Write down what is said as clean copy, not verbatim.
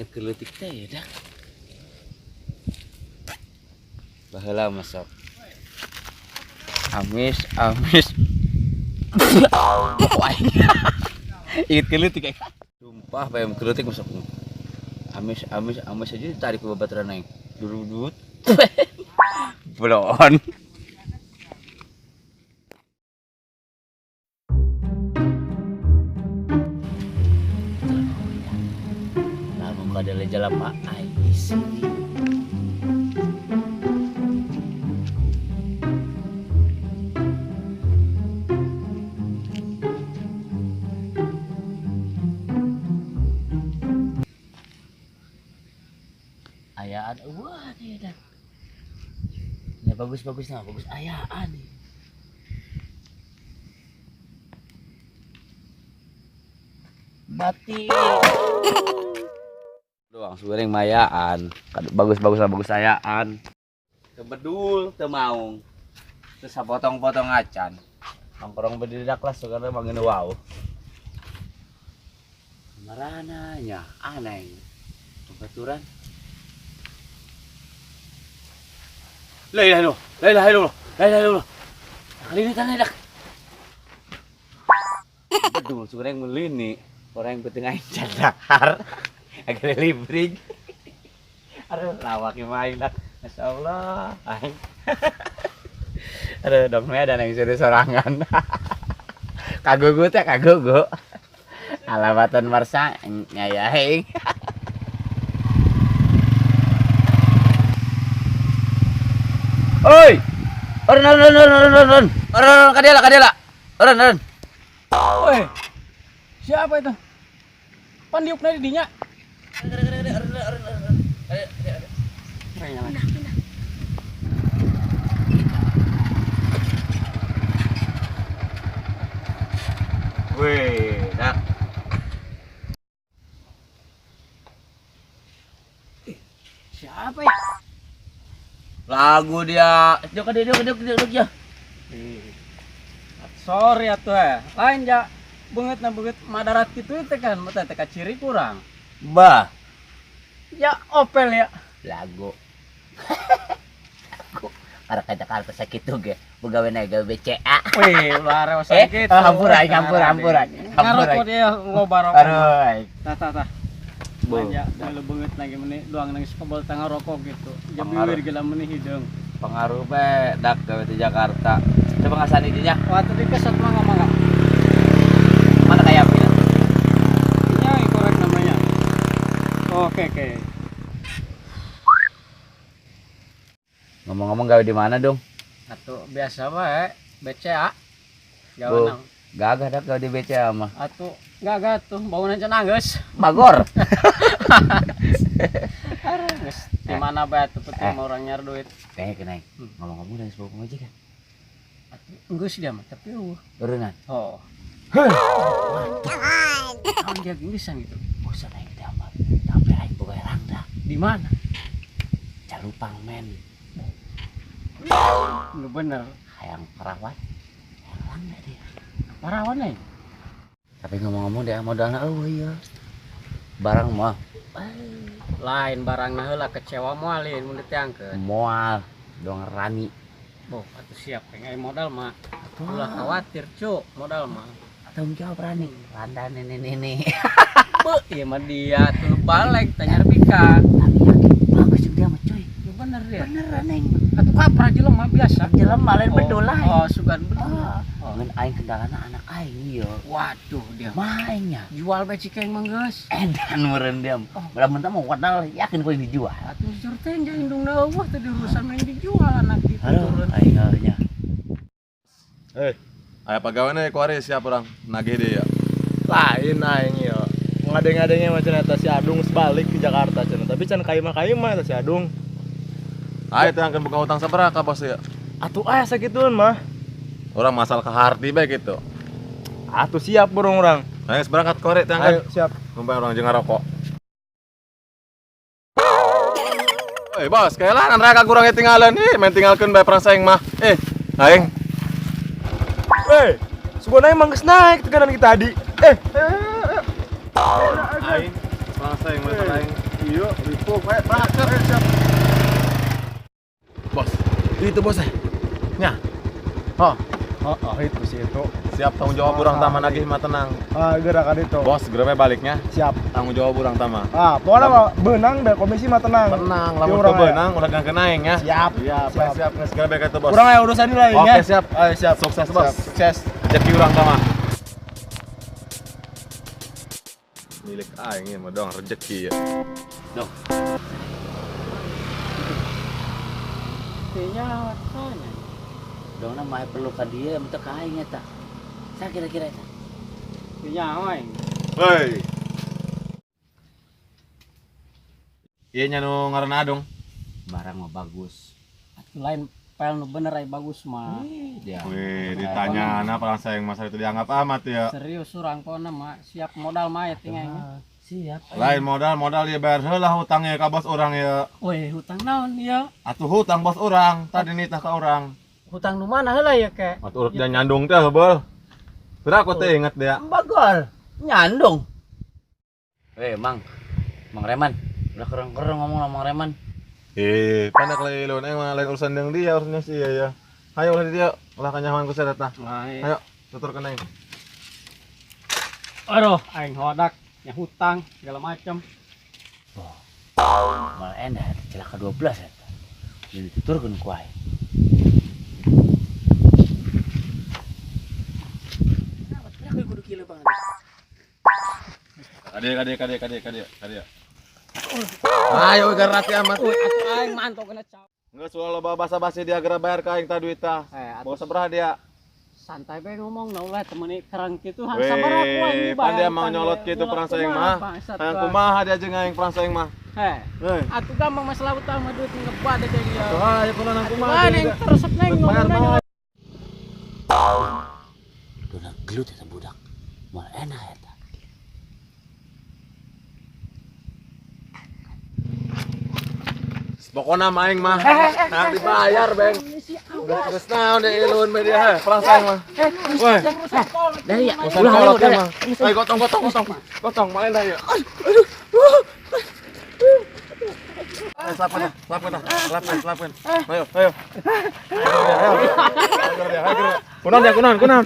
Keleutik teh ya dah. Baheula masuk. Amis, amis. Wah. Ingat keleutik ya. Sumpah bayam keleutik masuk. Amis, amis, amis aja ditarik ke babaturan aing. Durudut. Belon. Lamun kadele jelema aing sini. Ayaan eueuh nih dah. Ya bagus-bagus nah, bagus ayaan nih. Mati. Doang goreng mayaan. Bagus-bagus lah bagus ayaan. Tebedul teu maung. Terus sapotong-potong acan. Nongkrong bedidak lah sekarang mangin wow. Marana nya aneh. Kebetulan. La ilaha illallah, la ilaha illallah, la ilaha illallah. Kali ini tanah dak. Bedul sebenarnya melini, orang yang penting aing cadahar. Agak libring. Aduh, lawak main dak. Masya Allah, aing. Aduh, dong ada yang suruh sorangan. Kagugu teh kagugu. Alamatan marsa nyaya aing. Oi! Oren, oren, oren, oren, oren, oren, kadela, kadela. Oren, oren. Woi. Siapa itu? Pan diukna di dinya. Wih, dak. Siapa ya? Lagu dia. Jok dia, jok, jok, jok, jok. Sorry atuh eh. Lain ja beungeut na beungeut madarat kitu teh kan, mata teh ciri kurang. Bah. Ya opel ya. Lagu. Lagu. Karena ka Jakarta sakitu ge, begawe na gawe BCA. Wih, ulah rewas sakitu. Hampura aing, hampura, hampura. Ngarokok dia loba rokok. Aduh. Tah, tah, tah. Ya, kalau beungeut lagi meni doang nangis kebal tengah rokok gitu. Ya biwir gila meni hideung. Pengaruh be dak gawe di Jakarta. Coba ngasan idinya. Wah, tadi kesat mangga mangga. Mana kayak apa ini? Ini korek namanya. Oke, oke. Ngomong-ngomong gawe di mana dong? Atuh biasa wae, BCA. Gawe nang. Gagah dak gawe di BCA mah. Atuh gagah tuh, bangunan cenah geus. Bagor. Geus di mana bae atuh penting mah urang nyar duit. Kayaknya kena. Ngomong-ngomong dari sebuah pemajikan. Atuh geus dia mah tapi eueuh. Urunan. Oh. Heuh. Naon dia geusan gitu. Bosan aing teh mah. Sampai aing boga rangda. Di mana? Calupang men. Lu bener. Hayang perawat. Hayang rangda dia. Parawan aing. Tapi ngomong-ngomong dia modalna eueuh ya. Barang mah lain barangna heula kecewa moal lain mun diteangkeun. Moal dong rani. Boh, atuh siap pengen modal mah. Ulah khawatir, cuk, modal mah. Tanggung jawab rani. Randa nenek-nenek. Beuh, ieu mah dia tuh balik tanya pika. Tapi yakin bagus juga dia mah cuy. Lu bener dia. Beneran aing. Atuh kaprah jelema biasa. Jelema lain bedul lain. Oh, sugan bedul. Oh. Ngan aing kendalana anak aing ieu. Waduh dia. Mainnya. Jual bae cikeng mah geus. Edan meureun dia. Oh. Lamun teh mah wadal yakin ku dijual. Atuh jujur teh nya indungna eueuh teh diurusan main dijual anak gitu. Aduh, aing nya. Aya pagaweana kuari siap urang nagih deui ya. Lain aing ieu. Ngadeng-ngadengnya macam eta si Adung balik ke Jakarta cenah. Tapi can kaima-kaima eta si Adung. Ayo teh angkeun buka utang sabaraha ka bos ya? Atuh aya sakitueun mah. Urang masal ka harti bae gitu. Atuh siap burung urang. Ayo berangkat korek teh angkeun. Ayo siap. Numpang urang jeung ngarokok. Oi bos, kaelah neraka kurang tinggalan ih, main tinggalkeun bae perang saing mah. Aing. Hei, sebenarnya emang geus naik tekanan kita tadi. Aing, perang saing mah aing. Iya, ripuh we, berangkat siap. Bos, itu bos eh. Nya. Oh, Oh, itu sih itu. siap tanggung jawab urang tama nagih mah tenang. Ah, gerakan itu. Bos, geura we baliknya. Siap. Tanggung jawab urang tama. Ah, pokoknya mah beunang deh komisi mah tenang. Tenang, Di lamun urang teu beunang ulah gangkeun aing ya. Siap. Siap, Siap. siap, siap. Segera baik itu, Bos. Urang aya urusan deui Oke, ya. siap. Ayo siap. Sukses, Bos. Siap, Sukses. Rezeki urang tama. Milik aing ieu mah doang rezeki ya. Dong. Tanya tanya. Dong na mah perlu ka dia teu ka aing eta. Sa kira-kira eta. Tanya aing. Hei. Iya nya nu ngaranna Adung. Barang mah bagus. Atuh lain pel nu bener ai bagus mah. Dia. Wih, ditanya na perang sayang masa itu dianggap amat ya. Serius urang pokona mah siap modal mah ya tinggal. Siap. Lain modal, modal ya bayar heula hutangnya ka bos urang ya. Weh, hutang naon ya? Atuh hutang bos urang, tadi nitah ka urang. Hutang nu mana heula ya ke? Atuh urut dia nyandung teh heubeul. Berapa aku teh inget dia. Bagol. Nyandung. Eh, Mang. Mang Reman. Udah kereng-kereng ngomong sama Mang Reman. Eh, pandak lain lain emang lain urusan yang dia urusannya sih ya ya. Ayo ulah dia, ulah kanyahoan ku saya datang. Ayo, tuturkeun aing. Aduh, aing hodak, nya hutang segala macam. Malah endah celaka 12 eta. Jadi dituturkeun ku aing. Kade kade kade kade kade kade. Ayo gerati amat. Weh, atuh aing mantau kena cap. Geus ulah loba basa-basi dia geura bayar ka aing tah duit tah. Eh, atuh Bawa sabaraha dia? santai bae ngomong nah ulah temeni kerang kitu han Weh, sabar aku aing pan dia mah nyolot kitu perang saing mah. Hayang kumaha dia jeung aing perang saing mah. Heh. Hei. Atuh gampang masalah utama duit ngebad aja dia. Tuh ayo kunaon Atuh kumaha. lain yang teresep neng Bayar ngomong mah. Udah gelut eta budak. Malah enak eta. Pokona mah aing mah. Nah dibayar, Beng. Geus naon deui ilun bae dia, heh, perang saing mah. Weh, Dari ya. urusan kolot dia mah. Ayo gotong gotong gotong. Gotong malen dah ya. Ayo selapkan dah, selapkan dah, selapkan, selapkan. Ayo, ayo. Ayo, ayo. Ayo, ayo, ayo. Kunaon dia, kunaon, kunaon.